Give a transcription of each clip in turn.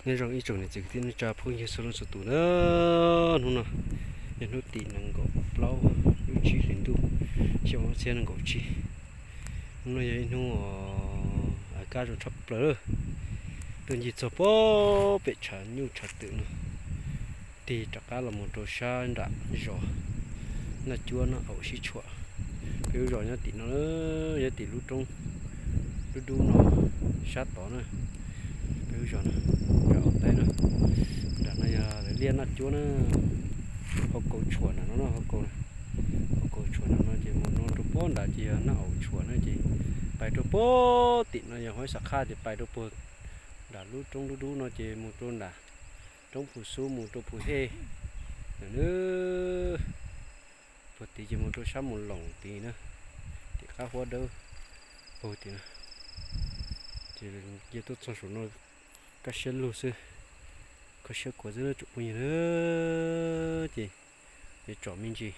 Nyob zoo ib tsoom niam txiv kwv tij neej tsa phooj ywg txhua leej txhua tus na, hnub no yog hnub tim nees nkaum plaub lub tsib hlis ntuj xyoo ob txhiab nees nkaum tsib. Hnub no yog ib hnub uas kab zoo tshaj plaws lawm. Tuaj ncig txog pem tshav nyuj tshav twm no, tig rov qab los mus rau sab nram zos Naj Cuab Naj Aum Sib Tshuam. Peb lub zos nyob tim no, nyob tim lub roob dub dub no sab tod na. Peb lub zos no, zos Aum Taib na. Nram no yog lawv liaj Naj Cuab na. Hauv Kaus Tshuam nram no, hauv Kaus, hauv Kaus Tshuam nram no ces mus no rau pem nram ces yog Naj Aum Tshuam na, ces pais rau pem tim no yog Huab Xam Khaj ces pais rau puag nram lub roob dub dub no ces mus rau nram roob Phu Xub mus rau Phu Hej. Nws puag tid ces mus rau sab Mus Loos tid na, tim qab Huab Dawb puag tid na. Ces yog tuaj txog saum no kaj siab lug xwb, kho siab khuav xwb tsoom phooj ywg na. Ces yuav tsom me ntsis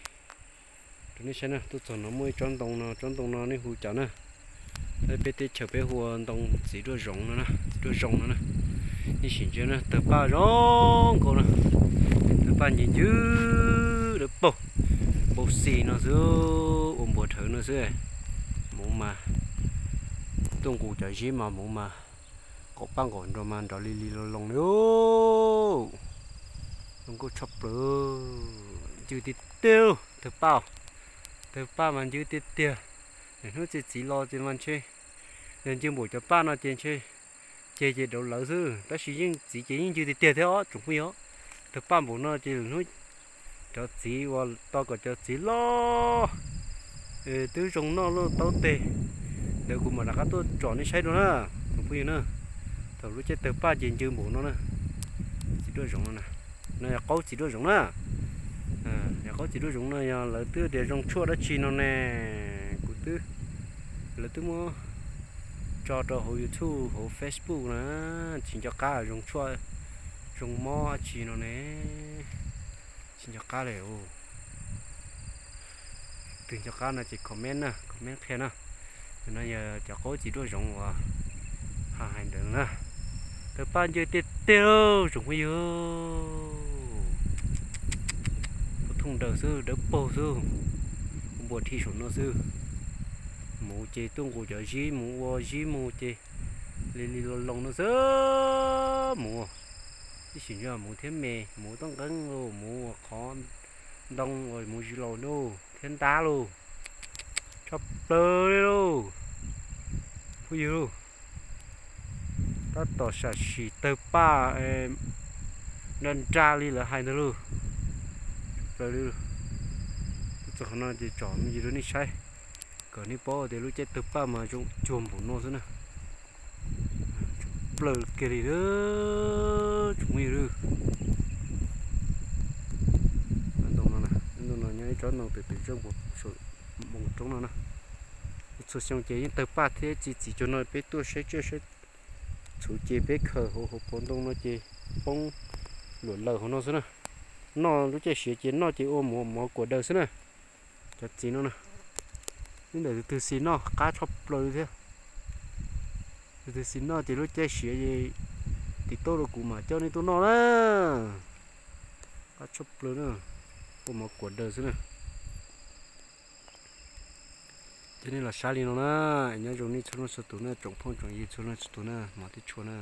rau nej saib na. Tuaj txog no muaj ib tsob ntoo no, tsob ntoo no nej hu cas na? Peb teb chaws peb hu ua ntoo txiv duaj zoov no na, txiv duaj zoov no na. Nej sim ntsia na, tawg paj zoo nkauj na, tawg paj ncw ncw dawb paug, npau xi no xwb, ua npuas dhawv no xwb. Hmoov mas tuaj nqus cov zib mas hmoov mas qaum paj nqaum nrog mas nrov li li loo loo li. Zoo nkauj tshaj plaws, ncw tiag tiag, tawg paj, tawg paj mas ncw tiag tiag. Lwm hnub txiv txiv los ces mas ntshe yog ncw npaum cov paj no ces ntshe ceg ces rau lawv xwb, tab sis yeej txiv ces yeej ncw tiag tiag thiab os tsoom phooj ywg. Tawg paj npaum no ces lwm hnub cov txiv uas tau kom cov txiv loj twb zoo noj lub taub teg ntawd kuv mam rov qab tuaj tsom nej saib dua na tsoom phooj ywg na. Thaum lub caij tawg paj ces ncw npaum no na. Txiv duaj zoov no na, no yog qaub txiv duaj zoov na. Yog qaub txiv duaj zoov no yog lawv twb tias zoo tshuaj dab tsi no ne, kuv twb, lawv twb muab tso rau hauv YouTube hauv Facebook na, tsis nco qab zoo tshuaj zoo mob dab tsi no ne, tsis nco qab li. Twg nco qab no ces comment na, comment qhia na. No yog cov qaub txiv duaj zoov uas hais ntawd na. Tawg paj ncw tiag tiag tsoom phooj ywg. Puag thooj daws xwb, dawb paug xwb, npuas dhi saum no xwb. Hmoov ces tuaj nqus cov zib, hmoov ua zib mus ces li li loo loo no xwb hmoov. Ib sim ntsis hmoov thiab me, hmoov toj nqeeb los, hmoov ua qhov ntoo uas hmoov zib laus lauj thiab ntab lauj. Tshaj plaws li lauj phooj ywg lauj. Tab tom sam sim tawg paj nra nra li lawv hais ntag lauj. Tshaj plaws li. Tuaj txog qhov no ces tsom me ntsis rau nej saib kom nej paub tias lub caij tawg paj mas zoo cuag npaum no xwb na. Tshaj plaws kiag li tsoom phooj ywg. Ntoo no, ntoo no nyob ib tsob ntoo twm twm zeej puag saum moos roob no na. Txhua xyoo ces yeej tawg paj thiab txi txiv cuag no, peb tuaj saib tsiaj saib txhu ces peb khaws hauv hauv paus ntoo no ces poob luam lawm hauv no xwb na. Noj lub caij siav ces noj ces ua mov mov kuam daws xwb na. Cov txiv no na, ib ntawm tus twg xis noj qab tshaj plaws li thiab. Tus twg xis noj ces lub caij siav ces tiv tauj rau kuv mam coj nej tuaj noj na. Qab tshaj plaws na, ua mov kuam daws xwb na. Ces nej los saib li no na, nyob zoo nej txhua leej txhua tus na, tsoom phooj tsoom ywg txhua leej txhua tus na, hmov thiab tshua na.